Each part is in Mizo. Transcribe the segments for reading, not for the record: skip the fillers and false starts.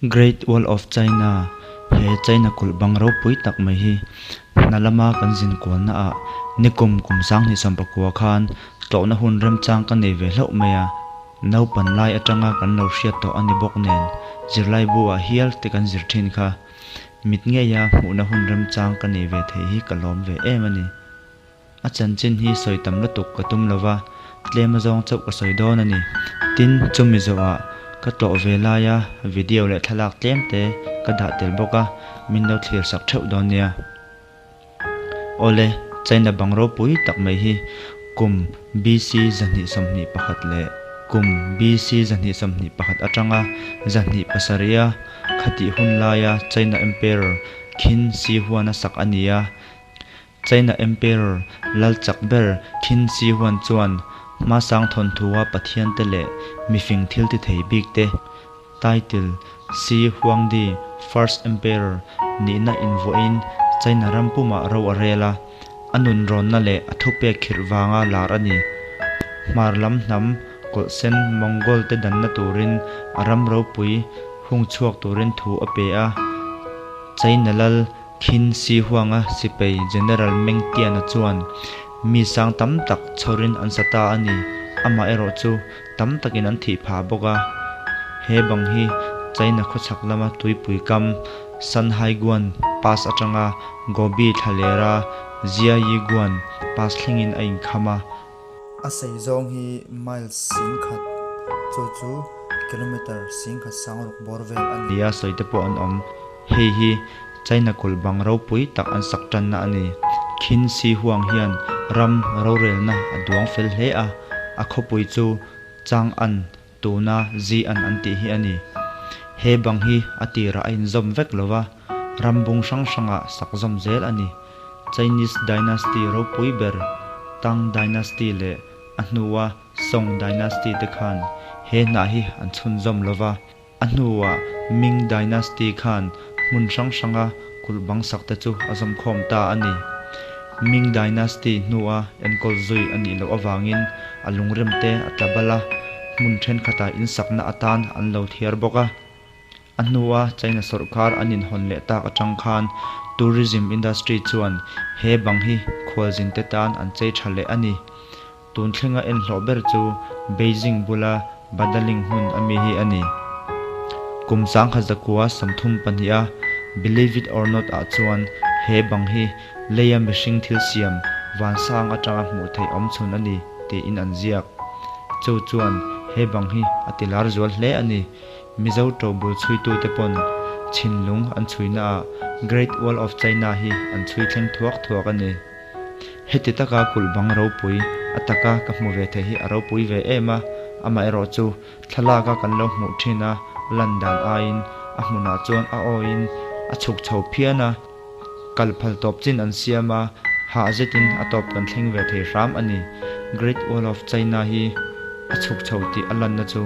Great Wall of China, He China kulh bang ropui tak mai hi hna lama kan zin kualna ah nikum kum sanghnih sawmpakua khan tlawhna hun remchang ka nei ve hlauh mai a. Naupan lai atanga kan lo hriat tawh a ni bawk nen zirlaibu ah hial te kan zir thin kha mit ngeia hmuhna hun remchang ka nei ve thei hi ka lawm ve em a ni. A chanchin hi sawi tam lutuk ka tum lova, tlem azawng chauh ka sawi dawn a ni. Tin, chumi zawhah ka tlawh ve laia video leh thlalak tlem te ka dah tel bawk a, min lo thlir sak theuh dawn nia. Awle, China bang ropui tak mai hi kum BC 221 leh kum BC 221 atanga 207 a khatih hun laia China Emperor Qin Shi Huan-a sak a ni a. China Emperor lal chak ber Qin Shi Huan chuan hmasang thawnthua pathiante leh mifing thil ti thei bik te title Shi Huangdi, First Emperor, nihna invuahin China ram pumah ro a rel a, a nun rawnna leh a thupek khirh vanga lar a ni. Hmar lam hnam kawlhsen Mongol te danna turin a ram ropui hung chhuak turin thu a pe a, China lal Qin Shi Huang-a sipai General Meng Tian-a chuan mi sang tam tak chhawrin an sa ta a ni. Amaherawh chu tam takin an thih phah bawk a. He bang hi China khawchhak lama tuipui kam Shanhaiguan Pass atanga Gobi thlalera Jiayiguan Pass thlengin a inkham a. A sei zawng hi miles 10,000, chu chu kilometre 10,600 bawr vel a ni. Tia sawi te pawh an awm. Hei hi China kulh bang ropui tak an sak tanna a ni. Qin Shi Huang hian ram rorelna a duang fel hle a, a khawpui chu Chang'an tuna Xi'an an tih hi a ni. He bang hi a tirah a inzawm vek lo va, ram bung hrang hrangah sak zawm zel a ni. Chinese Dynasty ropui ber Tang Dynasty leh a hnua Song Dynasty te khan he hnah hi an chhunzawm lo va. A hnuah Ming Dynasty khan hmun hrang hranga kulh bang sak te chu a zawm khawm ta a ni. Ming Dynasty hnua enkawl zui a nih loh avangin a lungrem te a tla bal a, hmun thenkhatah insakna atan an lo thiar bawk a. A hnua China sawrkar an inhawn leh tak atang khan tourism industry chuan he bang hi khualzin te tan an chei tha leh a ni. Tun thlenga en hlawh ber chu Beijing bula Badaling hmun a mi hi a ni. Kum 1932 a Believe it or not ah chuan he bang hi leia mihring thil siam vansang atanga hmuh theih awm chhun a ni tiin an ziak. Chu chuan he bang hi a ti lar zual hle a ni. Mizo tobul chhuitute pawn Chhinlung an chhuina ah Great Wall of China hi an chhui thleng thuak thuak a ni. Heti taka kulh bang ropui a taka ka hmu ve thei hi a ropui ve em a, amaherawh chu thlalaka kan lo hmuh thin a lan dan aiin a hmunah chuan a awiin a chhuk chho phian a, kal phal tawp chin an siam a, hah zetin a tawp kan thleng ve thei hram a ni. Great Wall of China hi a chhuk chho tih a lanna chu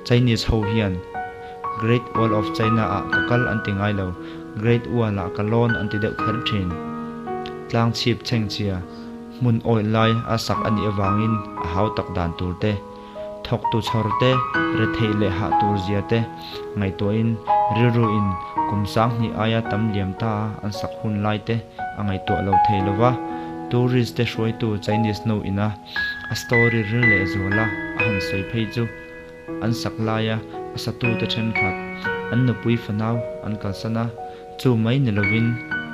Chinese ho hian Great Wall of China ah ka kal an ti ngai lo, Great Wall ah ka lawn an ti deuh kher thin. Tlang chhip chhengchhia, hmun awih lai a sak a nih avangin a hau tak dan tur te, thawktu chhawr te, retheih leh hah tur zia te ngaihtuahin rilru in kum 2000 aia tam liam ta a an sak hun lai te a ngaihtuah lo thei lo va, tourist te hruaitu Chinese nu ina a story ril leh zuala a han sawi phei chu. An sak laia a satute thenkhat, an nupui fanau an kalsan a, chu mai ni lovin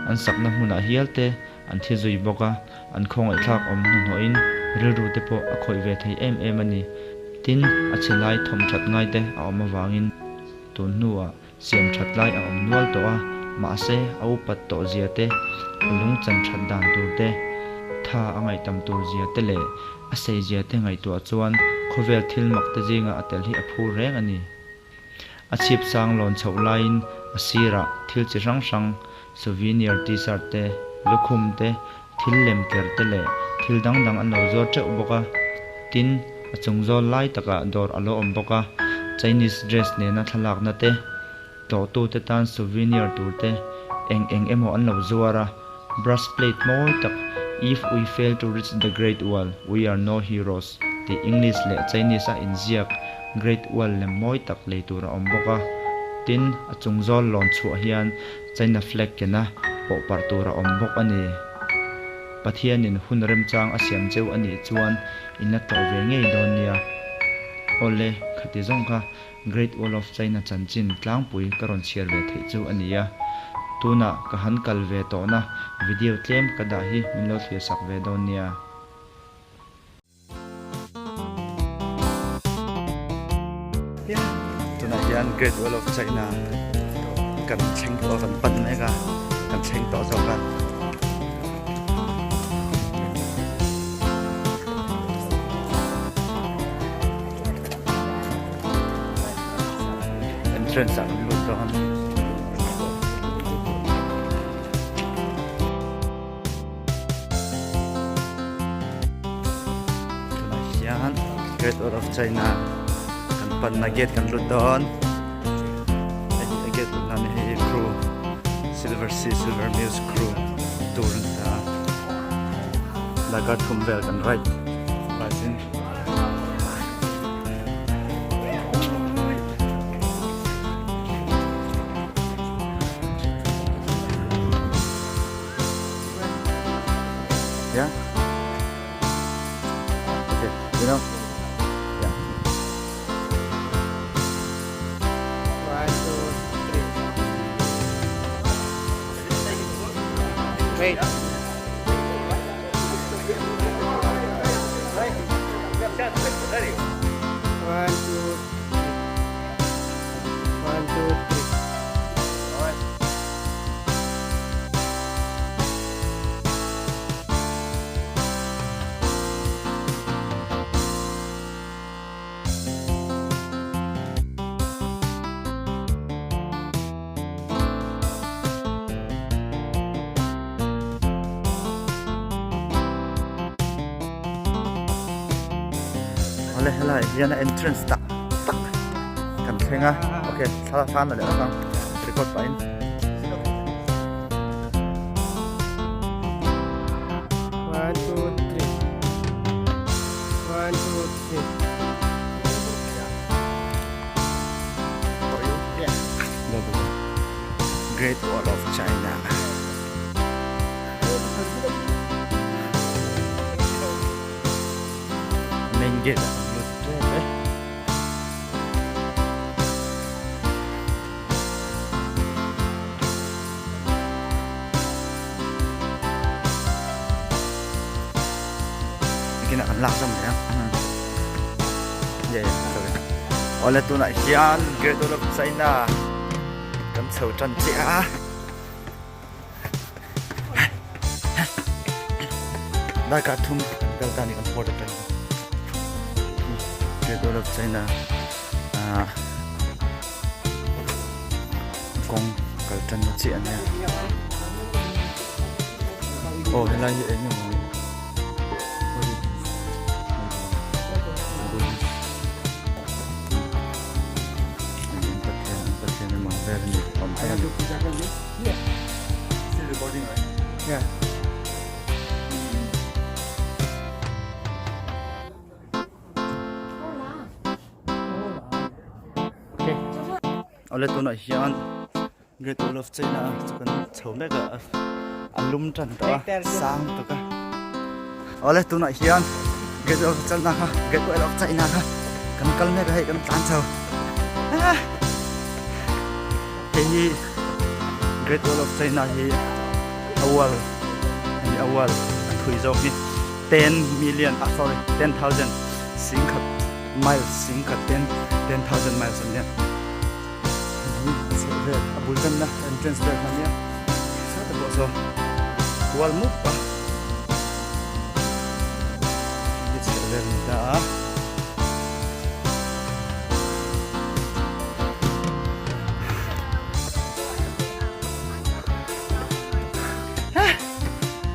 an sakna hmunah hial te an thi zui bawk a, an khawngaihthlak awm hnuhnawhin rilru te pawh a khawih ve thei em em a ni. Tin, a chhe lai thawm that ngai te a awm avangin tun hnuah siam that lai a awm nual tawh a, mahse a upat tawh zia te, a lung chan that dan tur te, tha a ngaihtam tur zia te leh a sei zia te ngaihtuah chuan khawvel thil mak te zinga a tel hi a phur reng a ni. A chhip sang lawn chhoh laiin a sirah thil chi hrang hrang, souvenir t-shirt te, lukhum te, thil lem ker te leh thil dang dang an lo zuar teuh bawk a. Tin, a chung zawl lai takah dawr a lo awm bawk a, Chinese dress nena thlalakna te, tlawhtute tan souvenir tur te eng eng emaw an lo zuar a. Brass plate mawi tak, If we fail to reach the Great Wall, we are no heroes tih English leh Chinese a inziak Great Wall lem mawi tak lei tur a awm bawk a. Tin, a chung zawl lawn chhuah hian China flag kena pawh parh tur a awm bawk a ni. Pathianin hun remchang a siam cheu a nih chuan in la tlawh ve ngei dawn nia. Awle, khati zawng kha Great Wall of China chanchin tlangpui ka rawn chhiar ve theih chu a ni a. Tunah ka han kal ve tawhna video tlem ka dah hi min lo thlir sak ve dawn nia. Tunah hian Great Wall of China kan thleng tawh a, kan pan mek a, kan thleng tawh zawk a. Entrance ah kan lut dawn. Tunah hian Great Wall of China kan panna gate kan lut dawn. Hei hi a gate lut nan hei hi crew Silver Sea Silver Muse crew tour an ta a. Darkar thum vel kan ride bus in. Yeah. Okay, you know. Yeah. One, two, three. Wait. One, two, three. One, two, three. Awle helai hian a entrance tak tak kan thleng a okay thla thla leh vak ang record pahin. One, two, three. One, two, three. Great Wall of China. Main gate ah kan lut tep e. Bikin ah kan lak zawm leh ang. Yeah, yeah, sorry. Awle tunah hian Great Wall of China kan chho tan chiah a. Darkar thum kan kal ta ni kan port atang Great Wall of China ah kawng kal tan na chiah ania. Aw helai hi eng emaw ni Pathian Pathian emaw vel ani awm thei a ni. Still recording, right? Yeah. Awle tunah hian Great Wall of China chu kan chho mek a a lum tan tawh a sang tuk a awle tunah hian Great Wall of China kha Great Wall of China kha kan kal mek a hei kan tlan chho hei hi Great Wall of China hi a wall a ni a wall a thui zawk hi 10 million ah sorry 10,000 singkhat miles singkhat 10,000 miles a nia chheh vel a bul danna entrance vel kha nia sawtah pawh saw wall mup a hi chheh vel a ni ta a.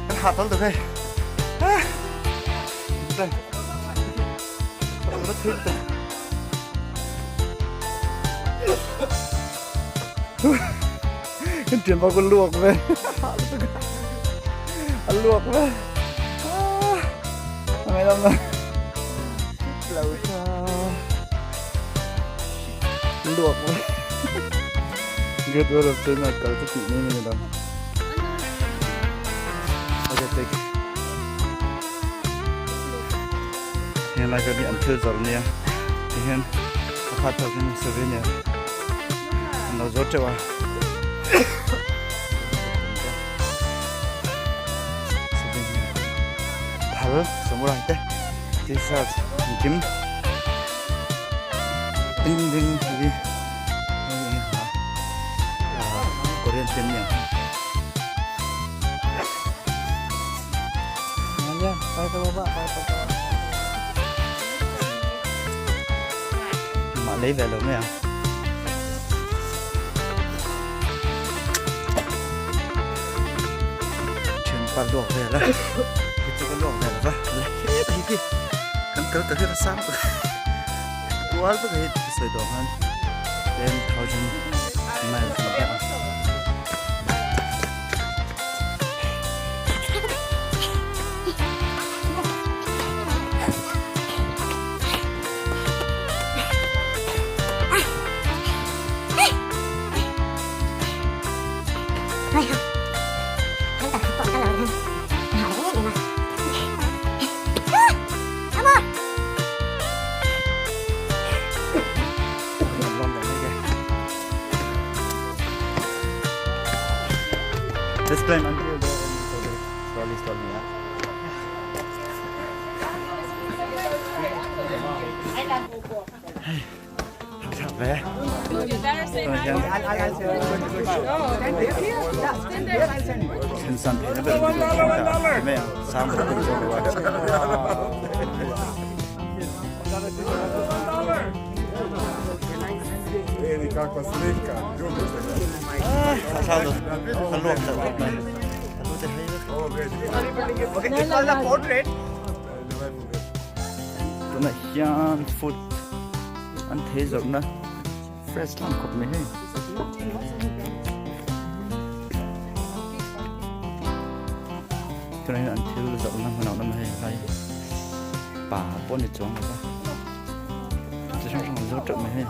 Kan hah tal tuk hei. Kan tian pa kun luak ve. An luak ve. Ngai lam na. Lo tha. Luak ve. Great Wall of China kal chu tih mai mai ni lo. Okay, take. Heng lai vel hi an thil zawrh nia. Tihian a khat ho hian souvenir an lo zawr teuh a. Souvenir thal samurai te t-shirt engkim ding ding hi hei Korean te nia. Ayan, tayo sa baba, tayo sa baba. Mah lei ve lo mai ang. Thianpa luak vel a, hei chu ka luak vel va la hep hi khi kan kal ta hian a sang tak kual vek a hi sawi tawh khan 10,000 miles an dah a. Let's climb until there and go there. Slowly, slowly, yeah. Tunah hian food an thei zawrhna fresh lam khawp mai hei. Tunah hian an thil zawrhna hmun ah awm a hei lai pa pawh a ni chuang lo va chi hrang hrang an zawr teuh mai hei.